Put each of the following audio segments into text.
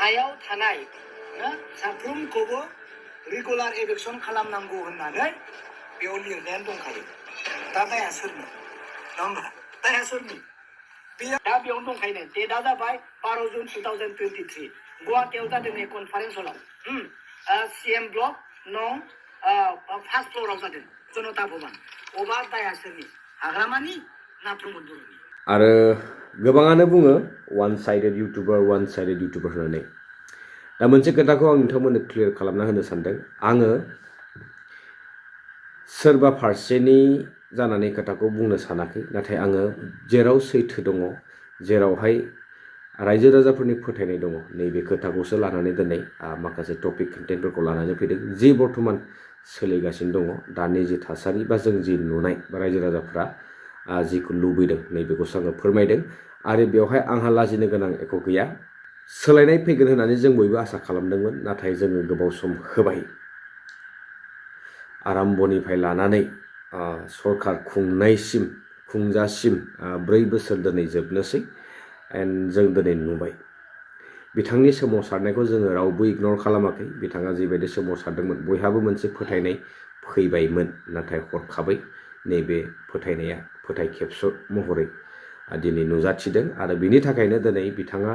हायाव थानाय साफ्रोमखौबो रेगुलार एभिक्शन खालामनांगौ होननानै बेयाव लिरनायानो दंखायो। दा दाया सोरनि? नङा होमबा? दाया सोरनि? दा बेयावनो दंखायो। डेटआ जाबाय 12 जुन 2023 गुवाहाटीयाव जादों बे कनफारेन्स हलाव सीएम ब्लक नं फार्स्ट फ्ल'राव जादों जनता भवन। अबा दाया सोरनि? हाग्रामानि ना प्रमद बर'नि? आरो गोबाङानो बुङो वान साइडेड इउटुबार होननानै। दा मोनसे खोथाखौ आं नोंथांमोननो क्लियार खालामना होनो सानदों। आङो सोरबा फारसेनि जानानै खोथाखौ बुंनो सानाखै, नाथाय आङो जेराव सैथो दङ, जेरावहाय रायजो राजाफोरनि फोथायनाय दङ, नैबे खोथाखौसो लानानै दिनै माखासे टपिक कन्टेन्टफोरखौ लानानै फैदों। जि बर्तमान सोलिगासिनो दङ, दानि जि थासारि बा जों जि नुनाय बा रायजो राजाफ्रा जिखौ लुबैदों नैबेखौसो आङो फोरमायदों। आरो बेवहाय आंहा लाजिनो गोनां एख' गैया। सोलायनाय फैगोन होननानै जों बयबो आसा खालामदोंमोन, नाथाय जोङो गोबाव सम होबाय। आराम्भनिफ्राय लानानै सरकार खुंजासिम 4 बोसोर दिनै जोबनोसै। एन्ड जों दिनै नुबाय बिथांनि सोमावसारनायखौ जोङो रावबो इगनर खालामाखै। बिथाङा जिबायदि सोमावसारदोंमोन, बयहाबो मोनसे फोथायनाय फैबायमोन, नाथाय हरखाबै नैबे फोथायनाया फोथायखेबस' महरै दिनै नुजाथिदों। आरो बिनि थाखायनो दिनै बिथाङा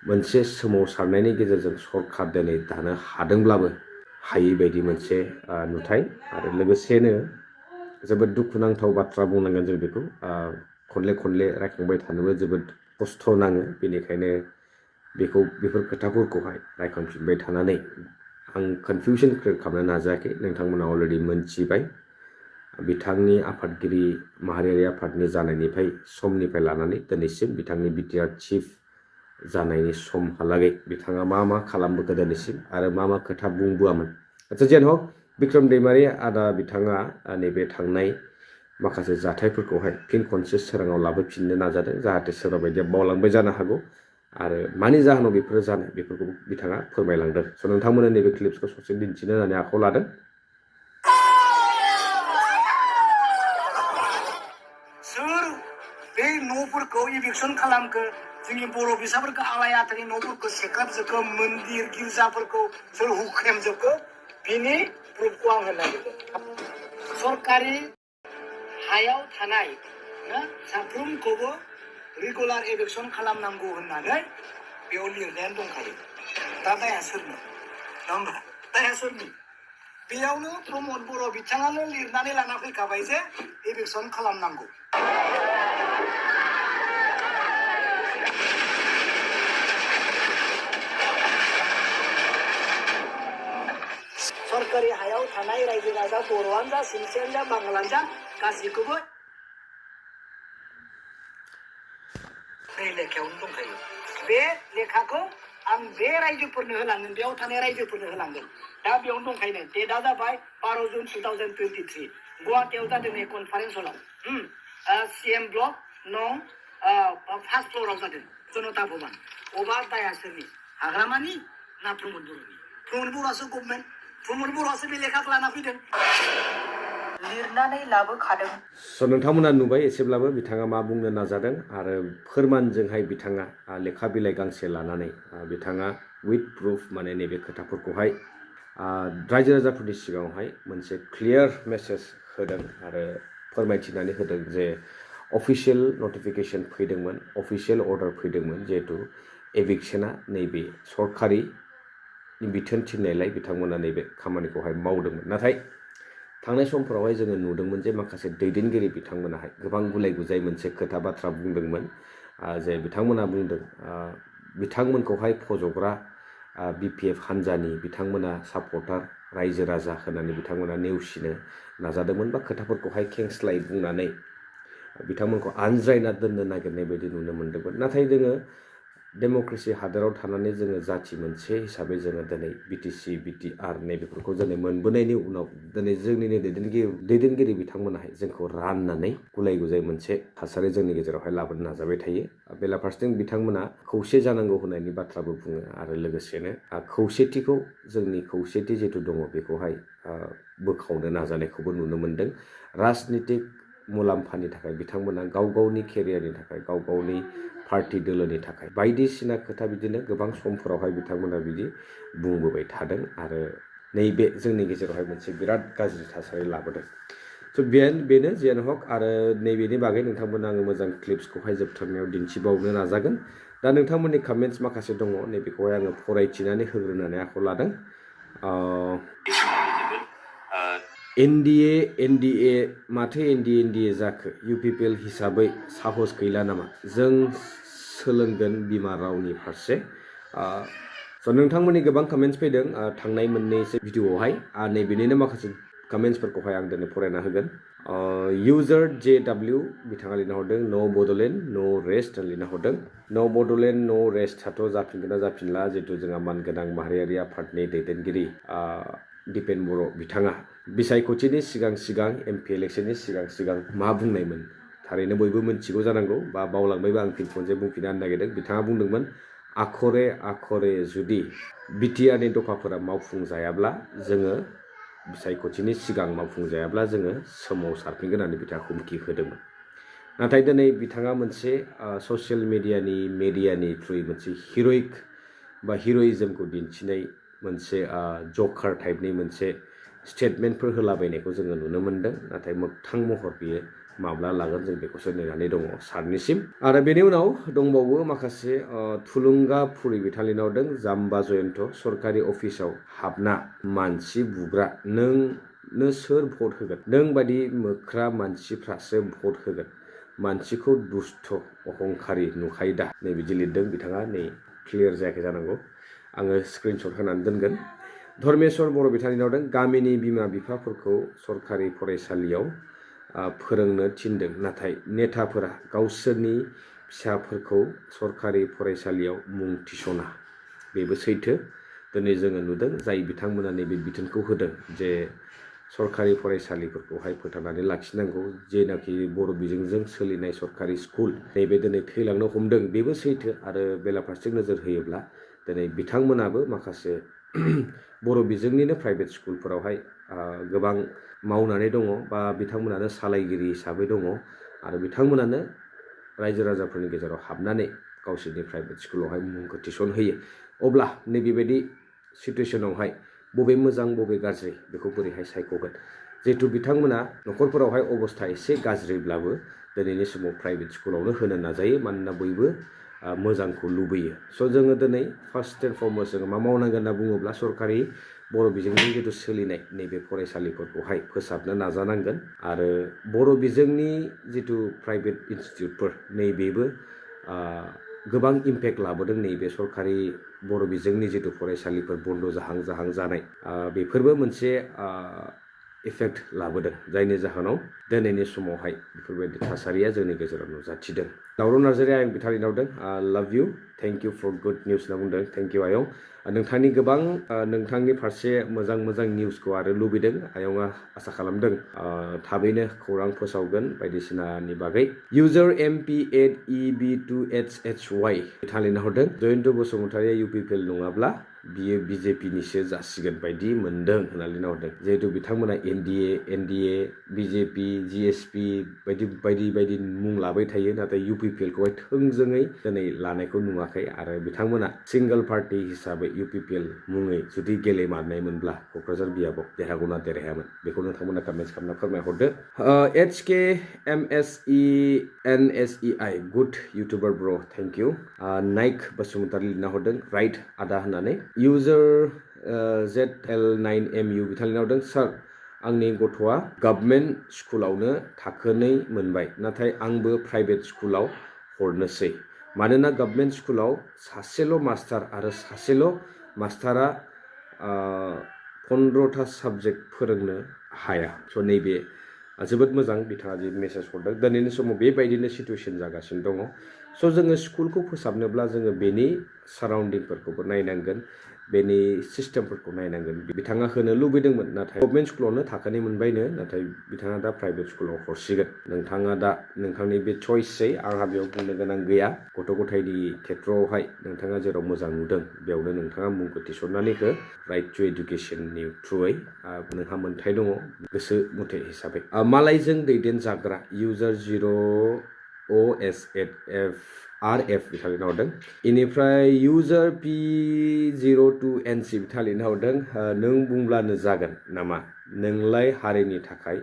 मोनसे सोमावसारनायनि गेजेरजों सरकार दिनै दानो हादोंब्लाबो हायै बायदि मोनसे नुथाय। आरो लोगोसेनो जोबोद दुखुनांथाव बाथ्रा बुंनांगोन जों बेखौ। खनले रायखांबाय थानोबो जोबोद खस्थ' नाङो। बेनिखायनो बेफोर खोथाफोरखौहाय रायखांफिनबाय थानानै आं कनफिउसन क्रियेट खालामनो नाजायाखै। नोंथांमोना अलरेडि मोनथिबाय बिथांनि आफादगिरि माहारियारि आफादनि जानायनिफ्राय समनिफ्राय लानानै दिनैसिम बिथांनि बिटिआर चिफ जानायनि समहालागै बिथाङा मा खालामबोखो दिनैसिम आरो मा खोथा बुंबोआमोन। जेन हक बिक्रमदाइमारी आदा बिथाङा नैबे थांनाय माखासे जाथायफोरखौहाय फिन खनसे सोराङाव लाबोफिननो नाजादों, जाहाथे सोरबा बायदिया बावलांबाय जानो हागौ आरो मानि जाहोनाव बेफोरो जानाय बेफोरखौ बिथाङा फोरमायलांदों। स' नोंथांमोना नैबे क्लिप्सखौ ससे दिन्थिनो होननानै आखायाव लादों। सोर बे न'फोरखौ इभिक्शन खालामखो? जोंनि बर' फिसाफोरखौ आलाय आथानि न'फोरखौ सेख्लाबजोबखो, मन्दिर गिर्जाफोरखौ सोर हुख्रेमजोबखो? बिनि प्रुफखौ आं होनो नागिरदों। सरकारि हायाव थानाय साफ्रोमखौबो रेगुलार एभिक्शन खालामनांगौ होननानै बेयाव लिरनायानो दंखायो। दा दाया सोरनि? नङा होमबा? दाया सोरनि? बेयावनो प्रमद बर' बिथाङानो लिरनानै लाना फैखाबाय जे एभिक्शन खालामनांगौ। सरकारि हायाव थानाय रायजो राजा बर'आनो जा, सिनसियानो जा, बांलानो जा, गासैखौबो बे लेखायावनो दंखायो। बे लेखाखौ आं बे रायजोफोरनो होलांगोन, बेयाव थानाय रायजोफोरनो होलांगोन। दा बेयावनो दंखायो। डेटआ जाबाय 12 जुन 2023 गुवाहाटीयाव जादों बे कनफारेन्स हलाव सीएम ब्लक नं फार्स्ट फ्ल'राव जादों जनता भवन। अबा दाया सोरनि? हाग्रामानि ना प्रमद बर'नि? प्रमद बर'आसो गभर्नमेन्ट, प्रमद बर'आसो बे लेखाखौ लाना फैदों, लिरनानै लाबोखादों। स' नोंथांमोना नुबाय एसेब्लाबो बिथाङा मा बुंनो नाजादों आरो फोरमानजोंहाय बिथाङा लेखा बिलाइ गांसे लानानै बिथाङा उइथ प्रुफ माने नैबे खोथाफोरखौहाय रायजो राजाफोरनि सिगाङावहाय मोनसे क्लियार मेसेज होदों आरो फोरमायथिनानै होदों जे अफिसियेल नटिफिकेसन फैदोंमोन, अफिसियेल अर्डार फैदोंमोन, जिहेतु एभिक्शना नैबे सरकारि बिथोन थिननायलाय बिथांमोना नैबे खामानिखौहाय मावदोंमोन। नाथाय थांनाय समफोरावहाय जोङो नुदोंमोन जे माखासे दैदेनगिरि बिथांमोनाहाय गोबां गुलाय गुजाय मोनसे खोथा बाथ्रा बुंदोंमोन। जे बिथांमोना बुंदों बिथांमोनखौहाय फज'ग्रा बिपिएफ हान्जानि बिथांमोना सापर्टार रायजो राजा होननानै बिथांमोना नेवसिनो नाजादोंमोन बा खोथाफोरखौहाय खेंस्लाय बुंनानै बिथांमोनखौ आनज्रायना दोननो नागिरनाय बायदि नुनो मोन्दोंमोन। नाथाय जोङो डेम'क्रेसि हादोराव थानानै जोङो जाथि मोनसे हिसाबै जोङो दिनै बिटिसि बिटिआर नैबेफोरखौ दिनै मोनबोनायनि उनाव दिनै जोंनिनो दैदेनगिरि बिथांमोनाहाय जोंखौ राननानै गुलाय गुजाय मोनसे थासारि जोंनि गेजेरावहाय लाबोनो नाजाबाय थायो। बेलाफारसेथिं बिथांमोना खौसे जानांगौ होननायनि बाथ्राबो बुङो आरो लोगोसेनो खौसेथिखौ जोंनि खौसेथि जिथु दङ बेखौहाय बोखावनो नाजानायखौबो नुनो मोन्दों। राजनितिक मुलाम्फानि थाखाय बिथांमोना गाव गावनि केरियारनि थाखाय गाव गावनि पार्टी दोलोनि थाखाय बायदिसिना खोथा बिदिनो गोबां समफोरावहाय बिथांमोना बिदि बुंबोबाय थादों आरो नैबे जोंनि गेजेरावहाय मोनसे बिराद गाज्रि थासारि लाबोदों स' बेनो जियानो हक आरो नैबेनि बागै नोंथांमोना आङो मोजां क्लिप्सखौहाय जोबथारनायाव दिन्थिबावनो नाजागोन दा नोंथांमोननि कमेन्ट्स माखासे दङ नैबेखौहाय आङो फरायथिनानै होग्रोनानै आखायाव लादों एनडिए माथो एनडिए जाखो इउपिपिएल हिसाबै साहस गैला नामा जों सोलोंगोन बिमा रावनि फारसे स' नोंथांमोननि गोबां कमेन्ट्स फैदों थांनाय मोननैसो भिडिअआवहाय नैबेनिनो माखासे कमेन्ट्सफोरखौहाय आं दिनै फरायना होगोन इउजार JW बिथाङा लिरना हरदों नो बड'लेण्ड नो रेस्ट लिरना हरदों नो बड'लेण्ड नो रेस्टआथ' जाफिनगोन ना जाफिनला जिहेतु जोंहा मानगोनां माहारियारि आफादनि दैदेनगिरि दिपेन बर' बिथाङा बिसायख'थिनि सिगां MP इलेक्शननि सिगां मा बुंनायमोन थारैनो बयबो मिन्थिगौ जानांगौ बा बावलांबायबो आं फिन खनसे बुंफिननो नागिरदों बिथाङा बुंदोंमोन आखरे जुदि बिटिआरनि दफाफोरा मावफुंजायाब्ला जोङो बिसायख'थिनि सिगां मावफुंजायाब्ला जोङो सोमावसारफिनगोन होननानै बिथाङा हुमखि होदोंमोन नाथाय दिनै बिथाङा मोनसे ससियेल मिडियानि थ्रुयै मोनसे हिर'इक बा हिर'इजमखौ दिन्थिनाय मोनसे जकार टाइपनि मोनसे स्टेटमेन्टफोर होलाबायनायखौ जोङो नुनो मोन्दों नाथाय मोगथां महर बियो माब्ला लागोन जों बेखौसो नेनानै दङ सारनिसिम आरो बेनि उनाव दंबावो माखासे थुलुंगाफुरि बिथाङा लिरना हरदों जाम्बा जयन्त सरकारि अफिसाव हाबना मानसि बुग्रा नोंनो सोर भट होगोन नों बायदि मोख्रा मानसिफ्रासो भट होगोन मानसिखौ दुस्थ अहंखारि नुखायो दा नै बिदि लिरदों बिथाङा नै क्लियार जायाखै जानांगौ आङो स्क्रिनशट होनानै दोनगोन धर्मेश्वर बर' बिथाङा लिरना हरदों गामिनि बिमा बिफाफोरखौ सरकारि फरायसालियाव फोरोंनो थिनदों नाथाय नेताफोरा गावसोरनि फिसाफोरखौ सरकारि फरायसालियाव मुं थिसना बेबो सैथो दिनै जोङो नुदों जाय बिथांमोना नैबे बिथोनखौ होदों जे सरकारि फरायसालिफोरखौहाय फोथांनानै लाखिनांगौ जेनाखि बर' बिजोंजों सोलिनाय सरकारि स्कुल नैबे दिनै थैलांनो हमदों बेबो सैथो आरो बेलाफारसे नोजोर होयोब्ला दिनै बिथांमोनाबो माखासे बर' बिजोंनिनो प्राइभेट स्कुलफोरावहाय गोबां मावनानै दङ बा बिथांमोनानो सालायगिरि हिसाबै दङ आरो बिथांमोनानो रायजो राजाफोरनि गेजेराव हाबनानै गावसोरनि प्राइभेट स्कुलावहाय मुंखौ थिसनहोयो अब्ला नैबेबायदि सिटुएसनावहाय बबे मोजां बबे गाज्रि बेखौ बोरैहाय सायख'गोन जिहेतु बिथांमोना न'खरफोरावहाय अबस्था एसे गाज्रिब्लाबो दिनैनि समाव प्राइभेट स्कुलावनो होनो नाजायो मानोना बयबो मोजांखौ लुबैयो स' जोङो दिनै फार्स्ट एन्ड फरमस्ट जोङो मा मावनांगोन होनना बुङोब्ला सरकारि बर' बिजोंजों जितु सोलिनाय नैबे फरायसालिफोरखौहाय फोसाबनो नाजानांगोन आरो बर' बिजोंनि जितु प्राइभेट इनस्टिटिउटफोर नैबेबो गोबां इम्पेक्ट लाबोदों नैबे सरकारि बर' बिजोंनि जितु फरायसालिफोर बन्द' जाहां जानाय बेफोरबो मोनसे इफेक्ट लाबोदों जायनि जाहोनाव दिनैनि समावहाय बेफोरबायदि थासारिया जोंनि गेजेराव नुजाथिदों दावराव नार्जारिया आं बिथाङा लिरदों लाभ you thank you for good news होनना बुंदों थेंक इउ आयं नोंथांनि गोबां नोंथांनि फारसे मोजां निउसखौ आरो लुबैदों आयंआ आसा खालामदों थाबैनो खौरां फोसावगोन बायदिसिनानि बागै इउजार MP8EB2HHY बिथाङा लिरना हरदों जयन्त बसुमतारिया इउपिपिएल नङाब्ला बियो BJPनिसो जासिगोन बायदि मोन्दों होनना लिरना हरदों जिहेतु बिथांमोना NDA BJP GSP बायदि मुं लाबाय थायो नाथाय इउपिपिएलखौहाय थोंजोङै दिनै लानायखौ नुवाखै आरो बिथांमोना सिंगल पार्टि हिसाबै इउपिपिएल मुङै जुदि गेलेमारनायमोनब्ला क'क्राझार बियाबाव देरहागौना देरहायामोन बेखौ नोंथांमोना कमेन्ट्स खालामना फोरमायहरदो HKMSENSEI गुड इउटुबार ब्र थेंक इउ नाइक बसुमतारी लिरना हरदों राइट आदा होननानै इउजार ZL9MU बिथाङा लिरना हरदों सार आंनि गथ'आ गभर्नमेन्ट स्कुलावनो थाखोनै मोनबाय नाथाय आंबो प्राइभेट स्कुलाव हरनोसै मानोना गभर्नमेन्ट स्कुलाव सासेल' मास्टार आरो सासेल' मास्टारा 15टा साबजेक्ट फोरोंनो हाया स' नैबे जोबोद मोजां बिथाङा जि मेसेज हरदों दिनैनि समाव बेबायदिनो सिटुएसन जागासिनो दङ स' जोङो स्कुलखौ फोसाबनोब्ला जोङो बेनि साराउन्डिंफोरखौबो नायनांगोन बेनि सिस्टेमफोरखौ नायनांगोन बिथाङा होनो लुबैदोंमोन नाथाय गभर्नमेन्ट स्कुलावनो थाखोनै मोनबायनो नाथाय बिथाङा दा प्राइभेट स्कुलाव हरसिगोन नोंथाङा दा नोंथांनि बे चइससै आंहा बेयाव बुंनो गोनां गैया गथ' गथायनि खेथ्रआवहाय नोंथाङा जेराव मोजां नुदों बेयावनो नोंथाङा मुंखौ थिसननानै हो राइट टु एडुकेसननि थ्रुयै नोंहा मोन्थाय दङ गोसो मथे हिसाबै मालायजों दैदेनजाग्रा इउजार OSRF बिथांलिनो हरदों इनिफ्राय इउजार P02NC बिथांलिनो हरदों नों बुंब्लानो जागोन नामा नोंलाय हारिनि थाखाय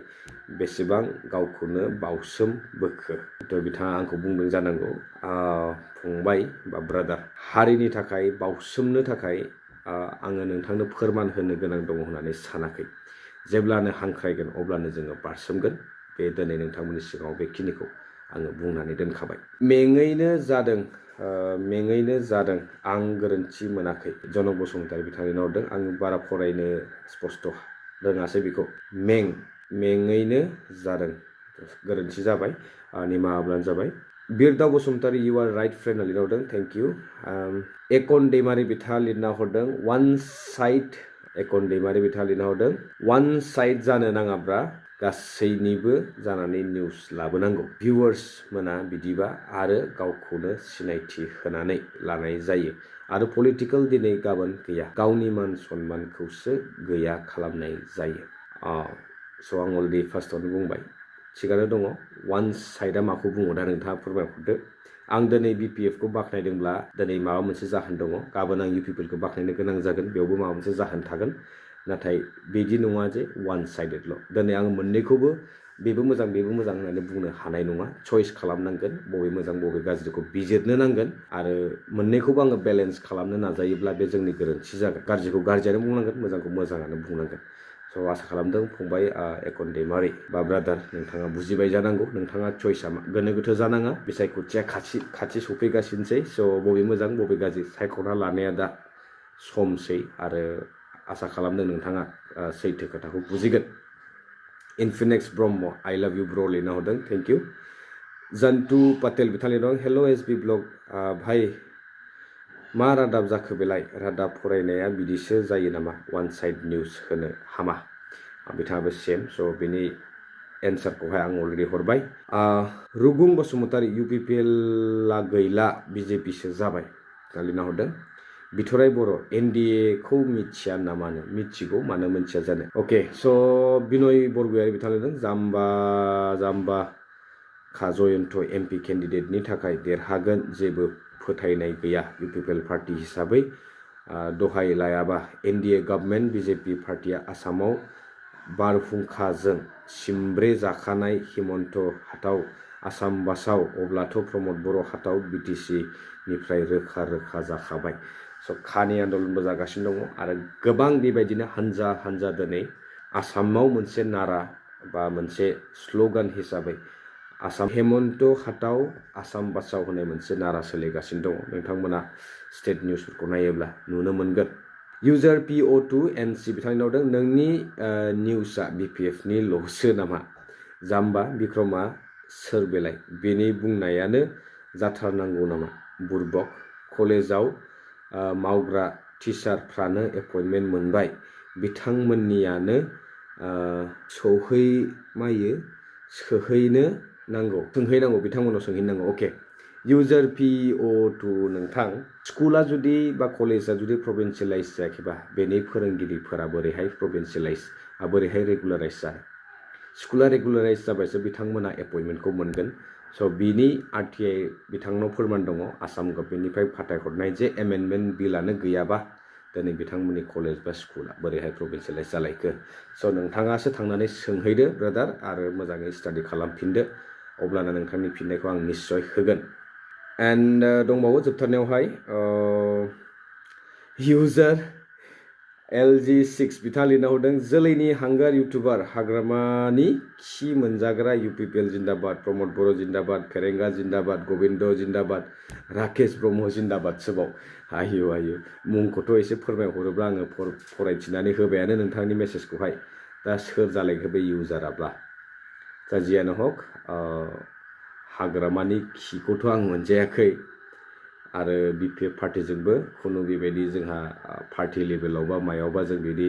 बेसेबां गावखौनो बावसोम बोखो थ' बिथाङा आंखौ बुंदों जानांगौ फंबाय बा ब्रादार हारिनि थाखाय बावसोमनो थाखाय आङो नोंथांनो फोरमान होनो गोनां दङ होननानै सानाखै जेब्लानो हांख्रायगोन अब्लानो जोङो बारसोमगोन बे दिनै नोंथांमोननि सिगाङाव बेखिनिखौ आङो बुंनानै दोनखाबाय मेङैनो जादों आं गोरोन्थि मोनाखै जनक बसुमतारी बिथांनिनो हरदों आं बारा फरायनो स्पष्ट रोङासै बेखौ मेङैनो जादों गोरोन्थि जाबाय निमाहाब्लानो जाबाय बिरदाव बसुमतारी इउ आर राइट फ्रेन्ड लिरना हरदों थेंक इउ एकन दैमारि बिथाङा लिरना हरदों वान साइड एकन दैमारि बिथाङा लिरना हरदों वान साइड जानो नाङाब्रा गासैनिबो जानानै निउस लाबोनांगौ भिउवार्स मोना बिदिबा आरो गावखौनो सिनायथि होनानै लानाय जायो आरो पलिटिकेल दिनै गाबोन गैया गावनि मान सन्मानखौसो गैया खालामनाय जायो स' आं अलरेडि फार्स्टआवनो बुंबाय थिगानो दङ वान साइडआ माखौ बुङो दा नोंथाङा फोरमायहरदो आं दिनै BPFखौ बाख्नायदोंब्ला दिनै माबा मोनसे जाहोन दङ गाबोन आं UPPखौ बाख्नायनो गोनां जागोन बेयावबो माबा मोनसे जाहोन थागोन नाथाय बिदि नङा जे वान साइडेडल' दिनै आं मोननैखौबो बेबो मोजां होननानै बुंनो हानाय नङा चयस खालामनांगोन बबे मोजां बबे गाज्रिखौ बिजिरनो नांगोन आरो मोननैखौबो आङो बेलेन्स खालामनो नाजायोब्ला बे जोंनि गोरोन्थि जागोन गाज्रिखौ गाज्रियानो बुंनांगोन मोजांखौ मोजाङानो बुंनांगोन स' आसा खालामदों फंबाय एकन दैमारि बा ब्रादार नोंथाङा बुजिबाय जानांगौ नोंथाङा चयसा गोनो गोथो जानाङा बिसायख'थिया खाथि सफैगासिनोसै स' बबे मोजां बबे गाज्रि सायख'ना लानाया दा समसै आरो आसा खालामदों नोंथाङा सैथो खोथाखौ बुजिगोन इनफिनिक्स ब्रह्म आइ लाभ इउ ब्र' लिरना हरदों थेंक इउ जन्तु पाटेल बिथां लिरदों HelloSb ब्लग भाई मा रादाब जाखो बेलाय रादाब फरायनाया बिदिसो जायो नामा वान साइड निउस होनो हामा बिथाङाबो सेम स' बेनि एन्सारखौहाय आं अलरेडि हरबाय रुगुं बसुमतारी UPPLआ गैला BJPसो जाबाय लिरना हरदों बिथराय बर' NDAखौ मिथिया नामानो मिथिगौ मानो मिथिया जानो अके स' बिनय बरगयारि बिथाङा लिरदों जाम्बा जयन्त MP केन्डिडेटनि थाखाय देरहागोन जेबो फोथायनाय गैया UPPL पार्टी हिसाबै दहाय लायाबा NDA गभर्नमेन्ट BJP पार्टीया आसामाव बारहुंखाजों सिमब्रे जाखानाय हिमन्त हाथाव आसाम बासाव अब्लाथ' प्रमद बर' हाथाव BTC निफ्राय रोखा जाखाबाय स' खानि आन्दलनबो जागासिनो दङ आरो गोबां बेबायदिनो हानजा दिनै आसामाव मोनसे नारा बा मोनसे स्ल'गान हिसाबै आसाम हेमन्त हाथाव आसाम बासाव होनाय मोनसे नारा सोलिगासिनो दङ नोंथांमोना स्टेट निउसफोरखौ नायोब्ला नुनो मोनगोन इउजार P02NC बिथांनि हरदों नोंनि निउसआ BPFनि ल'सो नामा जाम्बा बिक्रमा सोर बेलाय बेनि बुंनायानो जाथारनांगौ नामा बुरबक कलेजाव मावग्रा टिचारफ्रानो एपइन्टमेन्ट मोनबाय बिथांमोननियानो सोंहैनांगौ बिथांमोनाव सोंहैनांगौ अके इउजार P02 नोंथां स्कुला जुदि बा कलेजा जुदि प्रभिन्सियेलाइज जायाखैबा बेनि फोरोंगिरिफोरा बोरैहाय प्रभिन्सियेलाइज बोरैहाय रेगुलाराइज जानो स्कुला रेगुलाराइज जाबायसो बिथांमोना एपइन्टमेन्टखौ मोनगोन स' बिनि RTI बिथांनाव फोरमान दङ आसाम गभर्नमेन्टनिफ्राय फाथायहरनाय जे एमेन्डमेन्ट बिलानो गैयाबा दिनै बिथांमोननि कलेज बा स्कुला बोरैहाय प्रभिन्सियेलाइज जालायखो स' नोंथाङासो थांनानै सोंहैदो ब्रादार आरो मोजाङै स्टाडि खालामफिनदो अब्लाना नोंथांनि फिननायखौ आं निस्सय होगोन एन्ड दंबावो जोबथारनायावहाय इउजार LG6 बिथाङा लिरना हरदों जोलैनि हांगार इउटुबार हाग्रामानि खि मोनजाग्रा UPPL जिन्दाबाद प्रमद बर' जिन्दाबाद फेरेंगा जिन्दाबाद गबिन्द जिन्दाबाद राकेश ब्रह्म जिन्दाबाद सोबाव आयु मुंखौथ' एसे फोरमायहरोब्ला आङो फरायथिनानै होबायानो नोंथांनि मेसेजखौहाय दा सोर जालायखो बे इउजाराब्ला दा जियानो हक हाग्रामानि खिखौथ' आं मोनजायाखै आरो BPF पार्टीजोंबो खुनु बेबायदि जोंहा पार्टी लेभेलाव बा मायावबा जों बिदि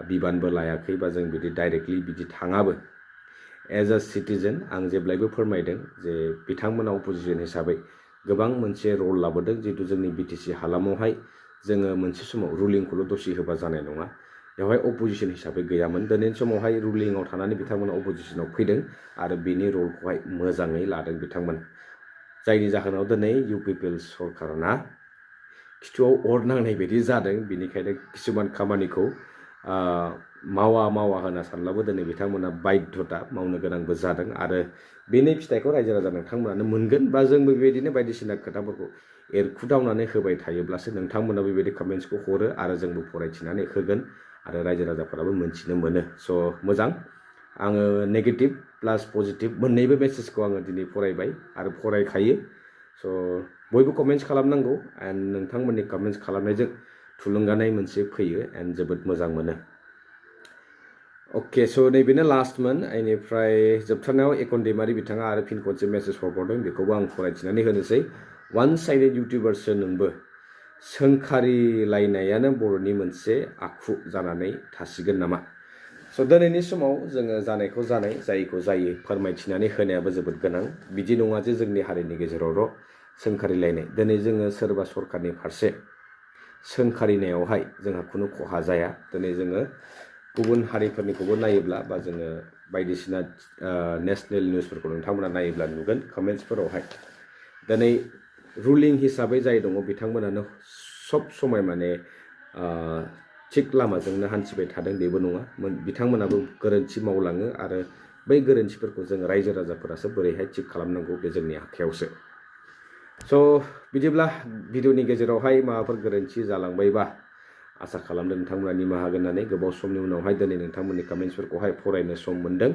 बिबानबो लायाखै बा जों बिदि डाइरेक्टलि बिदि थाङाबो एज अ सिटिजेन आं जेब्लायबो फोरमायदों जे बिथांमोना अपोजिसन हिसाबै गोबां मोनसे रल लाबोदों जिहेतु जोंनि BTC हालामावहाय जोङो मोनसे समाव रुलिंखौल' दसे होबा जानाय नङा बेवहाय अपोजिशन हिसाबै गैयामोन दिनैनि समावहाय रुलिंआव थानानै बिथांमोना अपोजिशनाव फैदों आरो बिनि रलखौहाय मोजाङै लादों बिथांमोन जायनि जाहोनाव दिनै UPPL सरकारना खिथुआव अर नांनाय बायदि जादों बिनिखायनो किसुमान खामानिखौ मावा होनना सानब्लाबो दिनै बिथांमोना बाध्यता मावनो गोनांबो जादों आरो बेनि फिथाइखौ रायजो राजा नोंथांमोनानो मोनगोन बा जोंबो बेबायदिनो बायदिसिना खोथाफोरखौ एरखुदावनानै होबाय थायोब्लासो नोंथांमोना बेबायदि कमेन्ट्सखौ हरो आरो जोंबो फरायथिनानै होगोन आरो रायजो राजाफोराबो मोनथिनो मोनो स' मोजां आङो नेगेटिभ प्लास पजिटिभ मोन्नैबो मेसेजखौ आङो दिनै फरायबाय आरो फरायखायो स' बयबो कमेन्ट्स खालामनांगौ एन्ड नोंथांमोननि कमेन्ट्स खालामनायजों थुलुंगानाय मोनसे फैयो एन्ड जोबोद मोजां मोनो अके स' नैबेनो लास्टमोन बेनिफ्राय जोबथारनायाव दैमारि बिथाङा आरो फिन खनसे मेसेज हरबावदों बेखौबो आं फरायथिनानै होनोसै वान साइडेड इउटिउबारसो नोंबो सोंखारिलायनायानो बर'नि मोनसे आखु जानानै थासिगोन नामा स' दिनैनि समाव जोङो जानायखौ जानाय जायैखौ जायो फोरमायथिनानै होनायाबो जोबोद गोनां बिदि नङा जे जोंनि हारिनि गेजेरावल' सोंखारिलायनाय दिनै जोङो सोरबा सरकारनि फारसे सोंखारिनायावहाय जोंहा खुनु खहा जाया दिनै जोङो गुबुन हारिफोरनिखौबो नायोब्ला बा जोङो बायदिसिना नेसनेल निउसफोरखौ नोंथांमोना नायोब्ला नुगोन कमेन्ट्सफोरावहाय दिनै रुलिं हिसाबै जाय दङ बिथांमोनानो सब समाय माने थिग लामाजोंनो हान्थिबाय थादों बेबो नङा बिथांमोनाबो गोरोन्थि मावलाङो आरो बै गोरोन्थिफोरखौ जों रायजो राजाफोरासो बोरैहाय थिग खालामनांगौ बे जोंनि आखायावसो स' बिदिब्ला भिडिअनि गेजेरावहाय माबाफोर गोरोन्थि जालांबायबा आसा खालामदों नोंथांमोना निमाहा होगोन होननानै गोबाव समनि उनावहाय दिनै नोंथांमोननि कमेन्ट्सफोरखौहाय फरायनो सम मोन्दों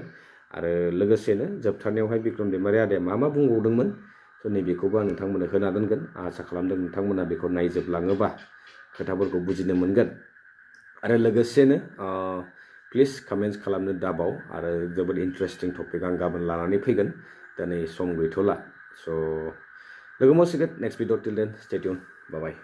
आरो लोगोसेनो जोबथारनायावहाय बिक्रमदाइमारि आदाया मा बुंबावदोंमोन स' नैबेखौबो आं नोंथांमोननो होना दोनगोन आसा खालामदों नोंथांमोना बेखौ नायजोबलाङोबा खोथाफोरखौ बुजिनो मोनगोन आरो लोगोसेनो प्लिज कमेन्ट्स खालामनो दाबाव आरो जोबोद इन्टारेस्टिं टपिक आं गाबोन लानानै फैगोन दिनै सम गैथ'ला स' लोगो मोनसिगोन नेक्स्ट भिडिअ टिल देन स्टे टिउन बाय बाय